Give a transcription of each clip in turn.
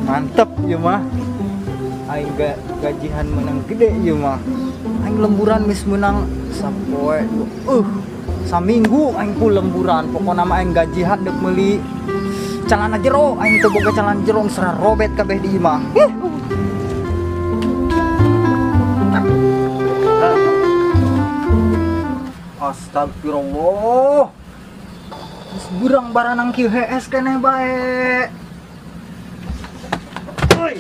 Mantep ya mah. Aing gajihan menang gede ya mah. Aing lemburan geus menang sapoe. Saminggu aing ku lemburan. Pokona mah aing gajihan deuk meuli celana jero, aing teu boga celana jero geus robet kabeh di imah. Astagfirullah. Geus beurang baranang kieu hees keneh bae. Euy.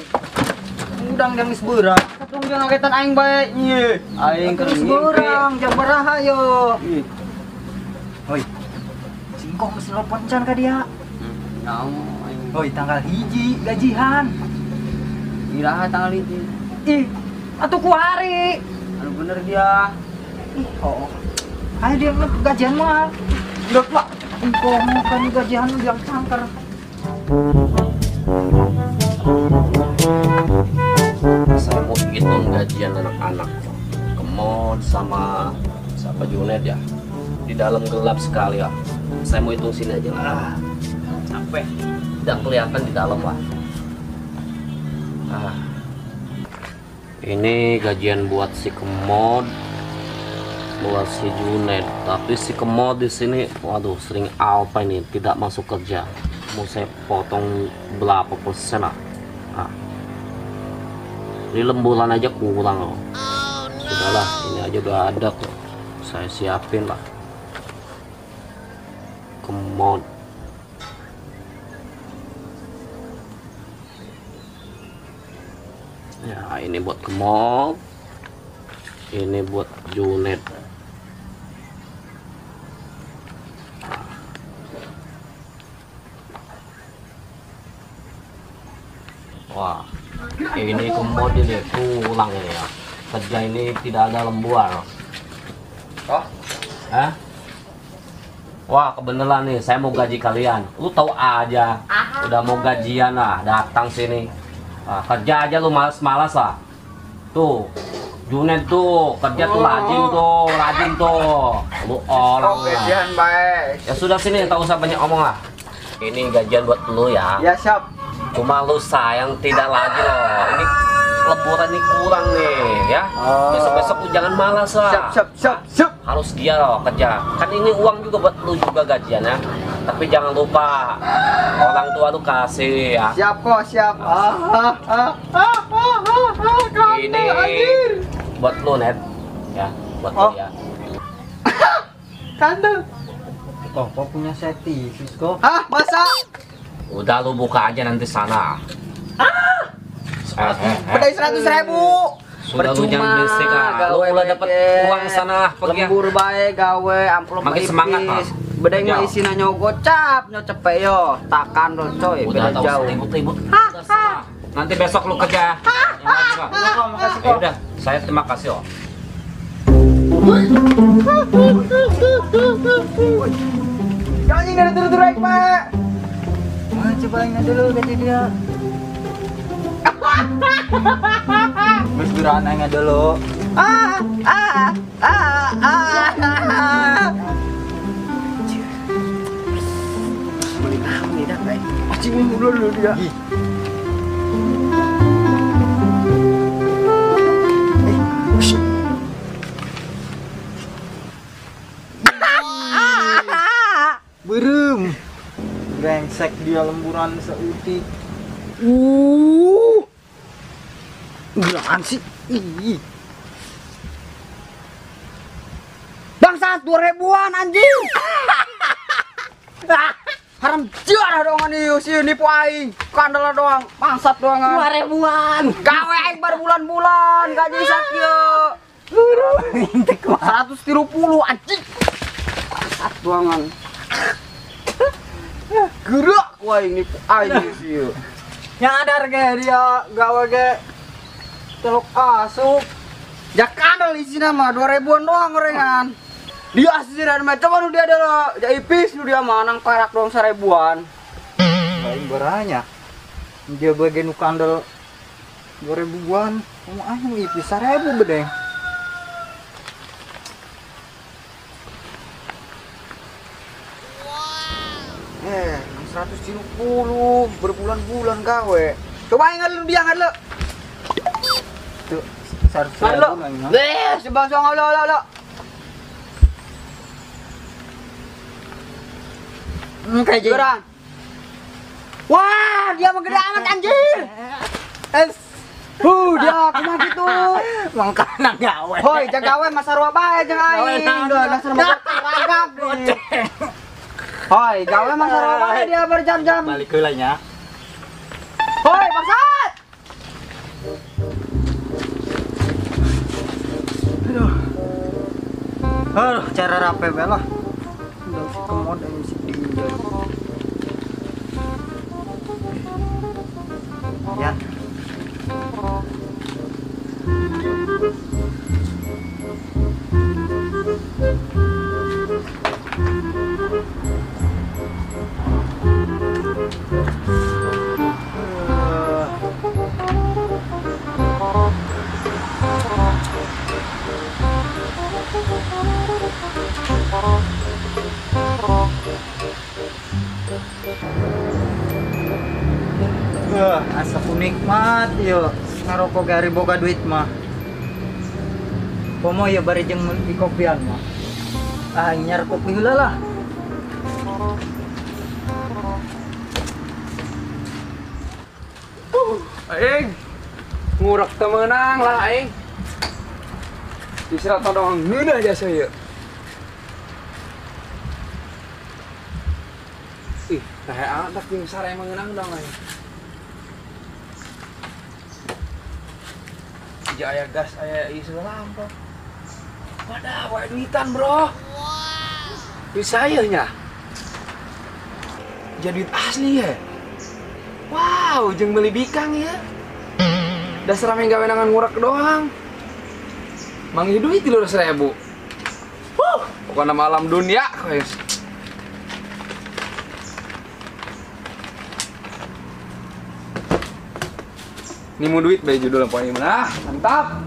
Udang jang geus beurang. Katung jeung ngagetan aing bae. Ieu. Aing keur geus beurang jang baraha yo. Hoi. Singkong geus nelpon can ka dia. Naon aing. Hoi, tanggal 1 gajihan. Iraha tanggal 1. Ih, atuh ku hari. Anu bener dia. Ih, oh. Ayo dia gajian mah. Udah pak, engkau mau kan gajian bilang cangker. Saya mau hitung gajian anak-anak. Kemod sama siapa Junet ya. Di dalam gelap sekali ya. Saya mau hitung sini aja lah. Capek. Tidak kelihatan di dalam lah. Ah. Ini gajian buat si Kemod, buat si Junet. Tapi si Kemod di sini, waduh, sering alpa ini, tidak masuk kerja. Mau saya potong berapa persen lah. Nah. Ini lemburan aja kurang loh. Sudahlah, ini aja udah ada kok. Saya siapin lah. Kemod. Ya, ini buat Kemod. Ini buat Junet. Wah, ini Kemod ini kurang ini ya. Kerja ini tidak ada lemburan. Oh? Hah? Wah, kebenaran nih, saya mau gaji kalian. Lu tahu aja, udah mau gajian lah, datang sini. Nah, kerja aja lu malas-malas lah. Tuh, Junet tuh kerja tuh rajin tuh, Lu orang lah. Gajian baik. Ya sudah sini, tak usah banyak omong lah. Ini gajian buat lu ya. Ya siap. Cuma lu sayang tidak lagi loh. Ini lemburan ini kurang nih ya. Besok-besok lu jangan malas lah. Siap, siap, siap, siap. Harus dia loh kerja. Kan ini uang juga buat lu juga gajian ya. Tapi jangan lupa orang tua lu kasih ya. Siap kok, siap. Ini buat lu Net ya, buat lu ya. Kandel. Kok punya seti, Sisko? Hah, masa? Udah lu buka aja nanti sana. Bedai 100.000. Sudah lu jangan berisik ah. Lu udah dapat uang sana pergi. Lembur bae gawe amplop makin semangat ah. Bedai mah isina nyogocap, nyocepek yo, takan lo coy, beda jauh. Ribut-ribut. Nanti besok lu kerja. Yang lagi, Pak. Udah, saya terima kasih oh. Jangan ada turun-turun, Pak. Coba ingat dulu gaji dia. Mas berana ingat dulu. Beli naon nih dah, guys. Pasti dulu dia. Berem. Brengsek dia lemburan seutik. Apaan sih? Ih. Bangsat 2000-an anjing. Haram jarah doang nih si nipu aing. Kandel doang, bangsat doang. 2000-an. Gawe aing baru bulan-bulan gaji sakieu. 130 anjing. Bangsat doangan. Gerak wah ini aing sih. Nyadar ge dia gawe ge telok asup. Ya kandel isina mah 2000-an doang gorengan. Dia sisiran mah coba nu dia ada ya ipis nu dia mah nang perak doang 1000-an. Lain beranya. Dia bagi nu kandel 2000-an, kamu aing ipis 1000 bedeng. 130 130 berbulan-bulan gawe. Coba ingat lu dia ngadle. Tuh 100.000 aing mah. Deh, sebang song lo lo lo. Kayak jadi. Wah, dia mah gede amat anjir. Es. Dia kumaha kitu. Mangkana gawe. Hoi, jagawe mah sarua bae jeung aing. Dasar mah ragap. Hoi, gawe mah sarua bae dia berjam-jam. Balik heula nya. Hoi, bangsat. Aduh. Aduh, cara rape bae lah. Udah si kemod aing si diinjai. Ya. Asa ku nikmat yo ngarokok gari boga duit mah. Komo ya bari jeung di kopian mah. Ah nyar kopi heula lah. Aing ngurek teu meunang lah aing. Disirat todong ngeunah jasa ieu. Ih, tah anak jeung sare meunang dong aing. Aya gas, aya isi lampu. Wadah, wae duitan, bro. Wow. Duit saya nya. Jadi duit asli ya. Wow, jeung meuli bikang ya. Dasar rame gawe nangan ngurek doang. Manggih duit 300.000. Huh, pokoknya malam dunia, guys. Ini mau duit bae judul poin ini. Ah, mantap.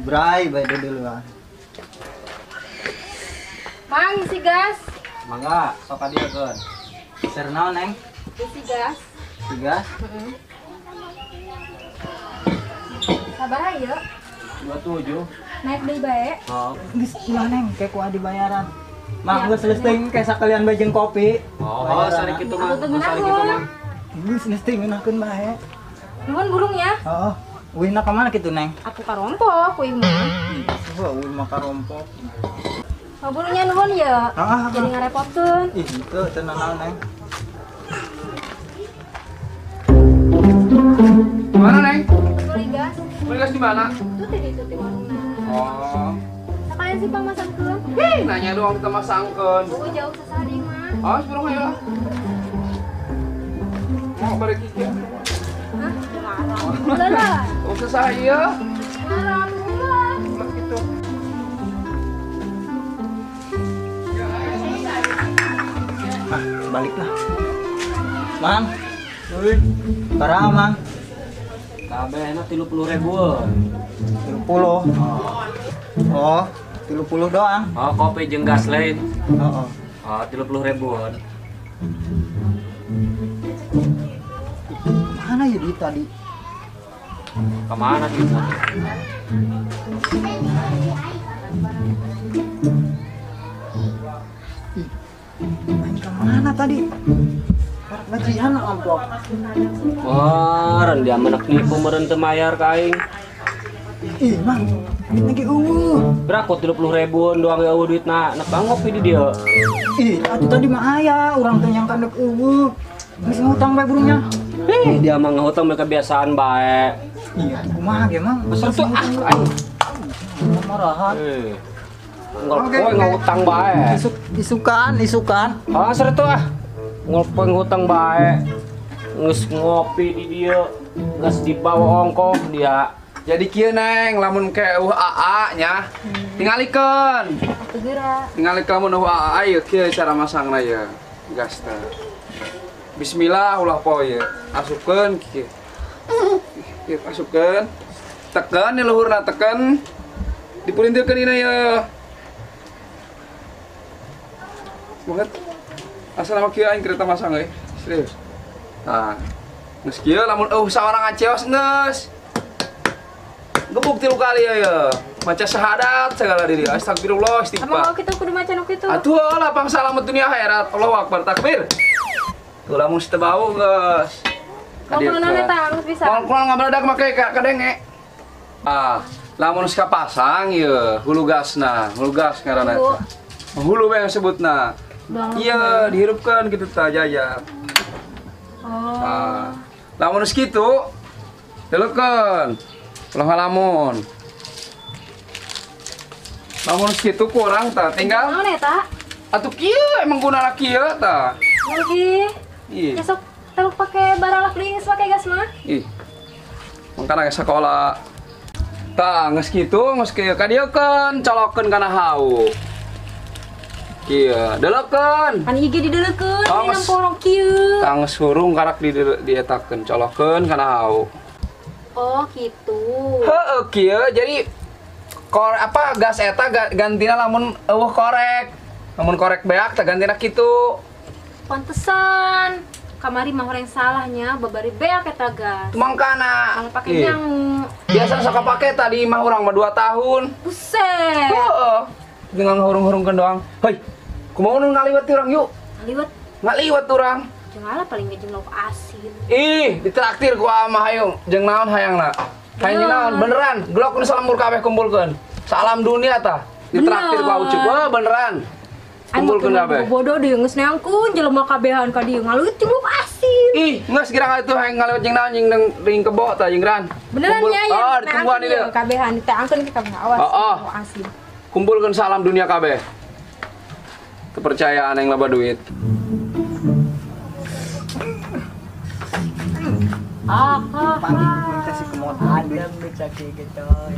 Bray bae duluan. Mang isi gas. Mangga, sok ka dieu keun. Ser naon, Neng? Isi gas. Isi gas? Heeh. Sabar ayo. 27. Naik deui bae. Oh, geus ulah Neng, kayak ku adi bayaran. Mang geus geus teuing kayak sakalian bae jeung kopi. Oh, sari kitu mah. Sari kitu mah. Geus geus teuing ngeunakeun bae. Nuhun burung ya. Heeh. Uihna ka mana kitu, Neng? Aku ka rompok uih mah. Wah, uih mah ka rompok. Oh, burungnya nuhun ya. Heeh, jadi ngarepotkeun. Ih, henteu teu nanaon, Neng. Mana, Neng? Beli gas. Beli gas di mana? Itu tadi itu di warungna. Oh. Sekalian sih pamasangkeun. Hei, nanya doang kita masangkeun. Oh, jauh sesari mah. Oh, sebelum ayo lah. Mau balik iki. Hah? Ulah lah. Oh, sesah ieu. Marah ulah. Ulah gitu. Ah, baliklah. Mang. Barang, Mang. Kabehna 30.000. 30. Oh, 30 doang. Oh, kopi jeung gas lain. Heeh. Oh, 30.000. Kemana ya duit tadi? Kemana duitnya? Ih, main kemana tadi? Karak gajian amplop. Wah, ren dia menek nipu meureun teu mayar ka aing. Ih, Mang, duitna ge eueuh. Berapa 30.000 doang eueuh duitna, nek bang ngopi di dieu. Ih, atuh tadi mah aya, urang teh nyangka nek eueuh. Geus ngutang bae burungnya. Ih, dia mah ngutang mereka kebiasaan bae. Iya, kumaha ge, Mang? Besar tuh ah aing. Marahan. Ngolpoe ngutang bae. Isukan, isukan. Ah, ser tuh ah. Ngolpoe ngutang bae. Geus ngopi di dieu, geus dibawa ongkoh dia. Jadi kieu Neng, lamun ke eueuh AA nya, tingalikeun. Segera. Tingalikeun lamun eueuh AA ieu kieu cara masangna ieu. Gas teh. Bismillah ulah poe. Asupkeun kieu. Kieu asupkeun. Tekan di luhurna tekan. Dipulintirkeun dina ye. Semangat. Asal nama kieu aing kereta masang euy. Serius. Nah, geus kieu lamun eueuh saorang aceos geus. Gebuk 3 kali ya. Maca syahadat segala diri. Astagfirullah, istighfar. Emang kita kudu maca nu kitu? Atuh lah pang salamet dunia akhirat. Allahu akbar takbir. Tuh lamun teu bau geus. Mau kunaon eta geus bisa. Moal kunaon ngabeledak make kadenge. Ah, lamun geus kapasang ieu hulu gasna, hulu gas ngaranna. Hulu we yang sebutna. Iya, dihirupkeun kitu tah jaya. Oh. Ah, lamun geus kitu deleukeun. Ulah ngalamun. Lamun geus kitu kurang tah tinggal. Naon eta? Atuh kieu emang gunana kieu tah. Lagi. Ih. Besok teluk pake baralak deui geus pake gas mah. Ih. Mangkana ge sakola. Tah geus kitu geus kieu kadieukeun colokeun kana hau. Kieu, deleukeun. Kan ieu ge dideleukeun, oh, nemporong kieu. Tah geus hurung karak dietakeun, colokeun kana hau. Oh, gitu. Heeh, kieu jadi kor apa gas eta gantina lamun eueuh korek. Lamun korek beak tah gantina kitu. Pantesan kamari mah orang salahnya babari beak eta gas. Mangkana. Kalau pake nyangu. Biasa sok pake tadi mah urang mah 2 tahun. Buset. Heeh. Tinggal ngahurung-hurungkeun doang. Hei, kumaha nu ngaliwet urang yuk? Ngaliwet. Ngaliwet urang. Jangan paling jeung lauk asin. Ih, ditraktir ku amah hayu. Jeung naon hayangna? Hayang naon? Beneran, glok nu salembur kabeh kumpulkeun. Salam dunia tah. Ditraktir ku Ucup. Wah, beneran. Kumpulkeun kabeh. Bodoh deui geus neangkeun jelema kabehan ka dieu ngaliwet jeung lauk asin. Ih, geus kira itu hayang ngaliwet jeung naon jeung ring kebo tah jeung ran. Beneran nya ya. Oh, ditumbuhan ieu. Kabehan diteangkeun ke kabeh awas. Lauk asin. Kumpulkeun salam dunia kabeh. Kepercayaan yang loba duit. Pagi kita si kemot adem dicaki coy.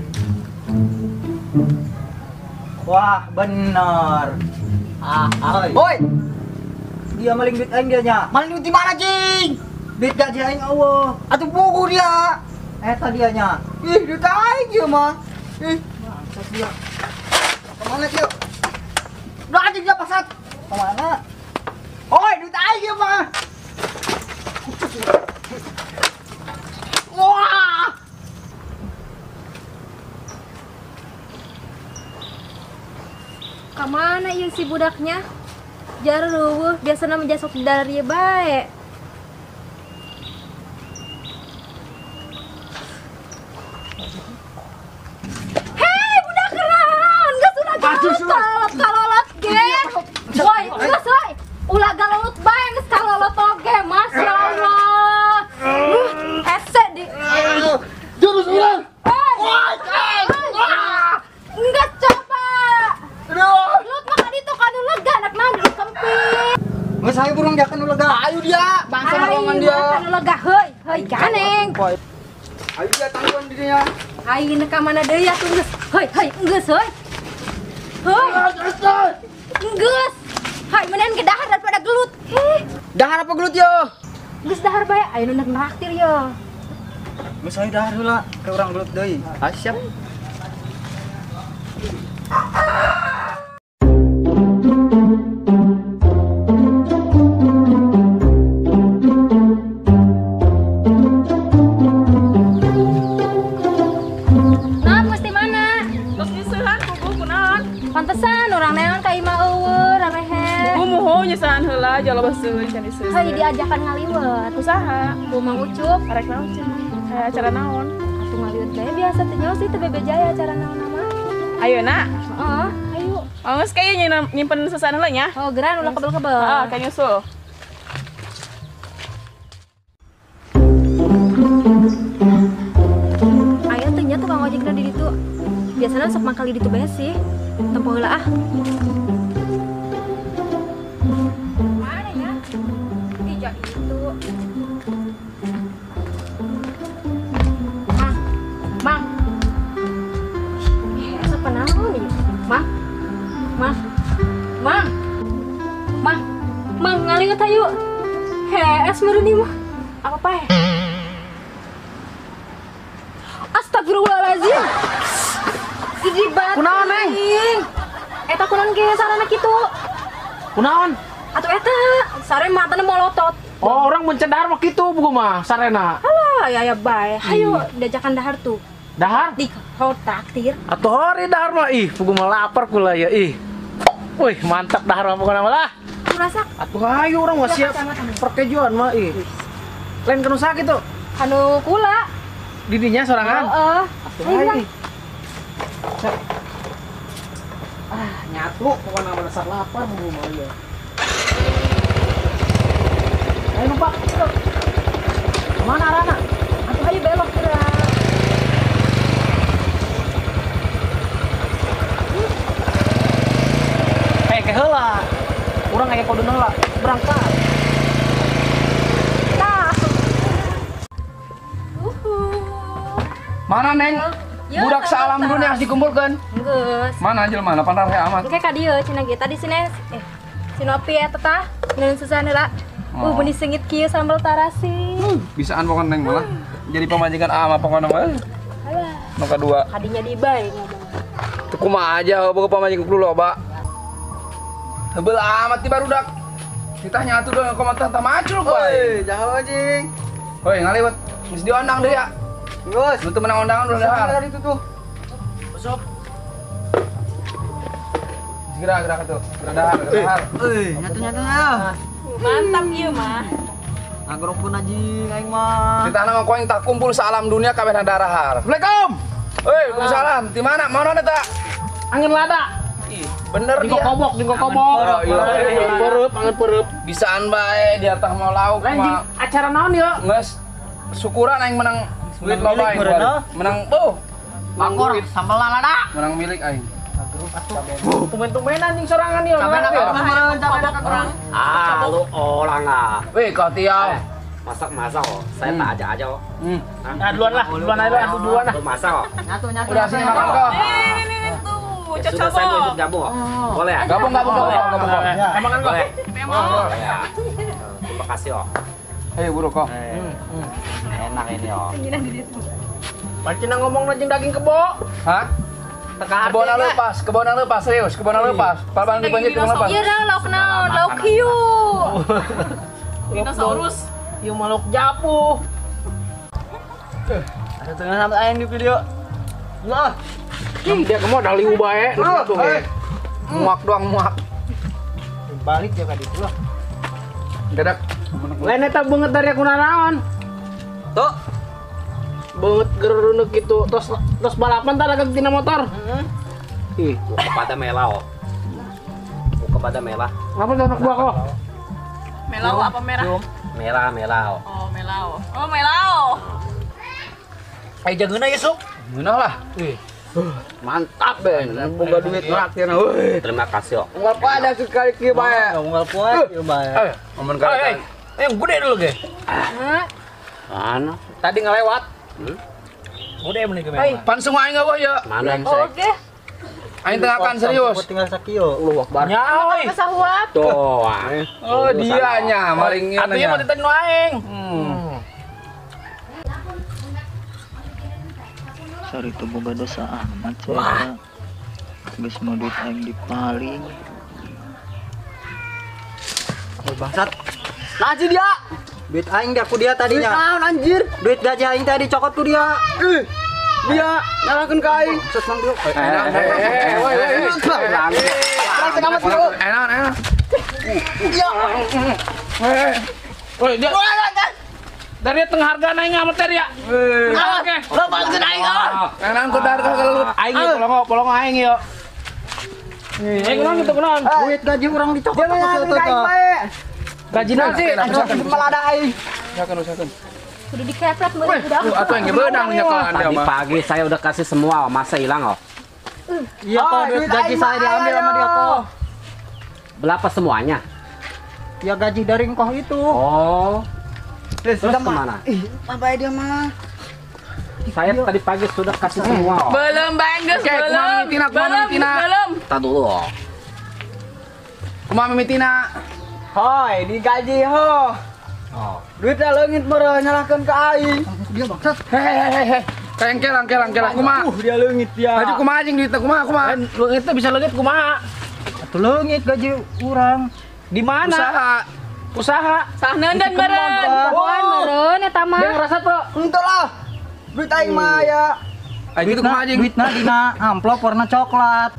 Wah, bener. Oi. Dia maling duit aing dia nya. Maling duit di mana, cing? Duit gaji aing eueuh. Atuh buku dia. Eta dia nya. Ih, duit aing ieu mah. Ih, bangsat dia. Kemana kieu? Udah anjing dia pasat. Kemana? Oi, duit aing ieu mah. Wah! Kamana ieu si budaknya? Jar leuweuh, biasana mah jasok dari ieu bae. Hei, budak keren! Geus ulah galolot kalolot ge. Woi, geus woi. Ulah galolot bae geus kalolot oge, Masya Allah. Hese di jurus urang. Enggak coba. Lu mah kaditu kanu lega anak naon di kempit. Geus hayu burung jakan nu lega. Ayo dia, bangsa rombongan dia. Kanu lega heuy, heuy ganeng. Ayo dia tangguhan dirinya. Ayo ka mana deui atuh geus. Heuy, heuy, geus heuy. Heuy. Geus. Hai menen ge dahar daripada gelut. Dahar apa gelut yo? Geus dahar bae, ayo nu naktir yo. Geus hayu dahar heula ke urang gelut deui. Ah, siap. Nah, mesti mana? Tos nyeusehan puguh kunaon? Pantesan urang neangan ka imah eueuh rarehe. Puguh moho nyeusehan heula jol baseuh can diseuseun. Heuy diajakan ngaliwet. Usaha. Ku Mang Ucup. Arek naon cenah? Acara naon? Atuh ngaliwet bae biasa teh nyaho sih teu bebe jaya acara naon mah. Ayeuna? Heeh, ayo. Oh, geus kayaknya nyimpen sesahan heula nya. Oh, geran ulah kebel-kebel. Heeh, kayak nyusul. Ayo teh nya tukang ojekna di ditu. Biasana sok mangkali ditu bae sih. Tempo heula ah. Mana ya? Ih, itu. Mang. Mang. Ih, naon ieu? Mang. Mang. Mang. Mang. Mang ngaliwet hayu. Hees Beres meureun ieu mah. Apa pae? Astagfirullahalazim. Gigi banget. Kunaon, Neng? Eta kunaon ge sarana kitu? Kunaon? Atuh eta sare matana molotot. Oh, orang mencedar mah kitu buku mah sarena. Halah, ya ya bae. Hayu diajakan dahar tuh. Dahar? Di traktir. Atuh hore dahar mah ih, pugu mah lapar kula ya ih. Wih, mantap dahar mah pokona mah lah. Rasa. Atuh hayu urang mah siap perkejuan mah ih. Lain kanu sakit tuh. Kanu kula. Didinya sorangan. Heeh. Atuh hayu. Ah, nyatu pokona mah dasar lapar pugu mah ieu. Ayo numpak. Kemana arahna? Atuh hayu belok geura. Ke heula. Urang aya kode heula. Berangkat. Tah. Mana, Neng? Budak salam dunia harus dikumpulkan. Geus. Mana jelema? Lapan rare amat. Engke ka dieu cenah ge. Tadi sini Sinopi eta tah, ngeun susah heula. Beuni seungit kieu sambal tarasi. Bisaan pokon Neng malah. Jadi pamajikan ama pokona mah. Alah. Nu kadua. Kadinya di bae ngomong. Teu kumaha aja boga pamajikan kudu loba. Tebel amat di barudak. Kita nyatu doang komentar tah macul kowe. Oi, jaho anjing. Hoi, ngaliwat. Geus diondang deui ya. Geus, nu teu menang undangan udah dahar. Itu tuh. Sok. Gerak gerak atuh. Gerak dahar, dahar. Euy, nyatu-nyatu ya. Mantap ieu mah. Ngageropkeun anjing aing mah. Ditah mah ku aing tak kumpul salam dunia kabeh darahar. Assalamualaikum. Hoi, waalaikumsalam. Di mana? Mana eta? Angin lada. Ih, bener dia. Jingko kobok. Oh, iya. Pereup, angin pereup. Bisaan bae dia tah mau lauk mah. Acara naon ieu? Geus syukuran aing menang duit loba aing. Menang oh. Mangkor sambal lada. Menang milik aing. Tumben-tumbenan anjing sorangan ieu. Ah, lu orang ah. Weh, kau tiaw. Masak-masak oh. Saya tak ajak aja oh. Nah, duluan lah, duluan aja lah, duluan lah. Lu masak oh. Nyatu. Udah sini makan kok. Ini tuh. Ya, sudah saya mau ikut gabung oh. Boleh ya? Gabung. Emang kan boleh. Memang. Ya. Terima kasih oh. Ayo buru kok. Enak ini oh. Pancina ngomong jeung daging kebo. Hah? Kebon lepas, serius, kebon lepas. Palban dibanjir kebon lepas. Iya dah, lauk naon, lauk hiu. Dinosaurus. Hiu mah lauk japuh. Ada tengah sama aing di video. Nah. Dia kamu ada liu bae. Muak doang muak. Balik ya ka ditu lah. Dadak. Lain eta beungeut dari aku nanaon. Tuh. Beungeut geureuneuk kitu tos tos balapan tah dagang tina motor. Heeh. Ih, kepada melau. Kepada merah. Apa tuh anak buah kok? Melau apa merah? Merah, melau. Oh, melau. Oh, melau. Eh jageuna ya, Suk. Ngeunah lah. Ih. Mantap ben, boga duit traktir euy. Terima kasih, oh. Unggal poe ada sekali kieu bae. Unggal poe kieu bae. Momen karatan. Yang gede dulu ge. Mana? Tadi ngelewat. Gede meni ge. Pan semua aing eueuh ya. Mana? Oke. Aing tengah kan serius. Tinggal sakieu. Lu akbar. Nya oi. Tuh. Oh, dia nya malingnya. Atuh ieu mah ditanya nu aing. Sari itu boga dosa amat saya. Geus mau duit aing dipaling. Oh, bangsat. Nah, dia. Duit aing dah ku dia tadinya. Duit naon anjir? Duit gaji aing tadi cokot ku dia. Ih. Dia nyalakeun ka aing. Ses mang dieu. Enak, enak. Iya. Woi, dia. Dari tengah harga naik amat tadi ya. Oke. Lo bangsa aing ah. Enak ku harga kalau aing polongo aing yo. Eh, kunaon gitu kunaon? Duit gaji urang dicokot ku si eta. Gaji naon sih? Malah ada aing. Usahakan, usahakan. Kudu dikepret meureun budak. Atau yang beunang nyekelan dia Tadi mah. pagi saya udah kasih semua, masa hilang oh. Iya kok duit gaji saya diambil sama dia kok. Berapa semuanya? Ya gaji dari engkoh itu. Oh. Terus kemana? Ih, apa dia mah? Saya tadi pagi sudah kasih semua. Oh. Belum bang, geus belum. Belum, belum. Tar dulu oh. Kumaha mimitina? Hoi, digaji ho. Oh. Duitnya leungit meureun nyalahkeun ka aing. Dia bangsat. Hei. Kengkel kumaha? Dia leungit dia. Baju kumaha jeung duitna kumaha kumaha? Leungitna bisa leungit kumaha? Atuh leungit gaji urang. Di mana? Usaha. Sah neundeun meureun. Pohoan meureun eta mah. Dia ngerasa tuh. Henteu lah. Duit aing mah aya. Aing itu kumaha jeung? Duitna dina amplop warna coklat.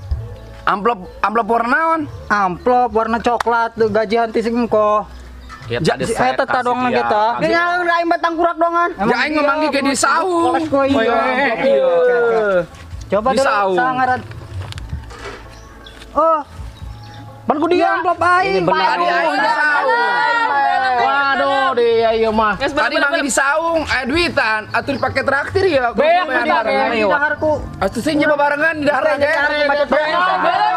Amplop warna naon? Amplop warna coklat tuh gajian ti sing engko. Ya, tadi saya Eta kasih dong dia. kita. Dia nyalahkeun aing batang kurak dongan. Ya aing memanggil ke di saung. Iya. Coba Di dulu saung. sangaran. Oh, Pan ku dia dia. amplop aing. Ini benar. Tadi aing di saung. Waduh, dia ieu mah. Geus Tadi manggil di saung, aya duitan, atuh dipake traktir ya. Beak dipake. Di daharku. Atuh sing barengan di dahar ge. Bacot.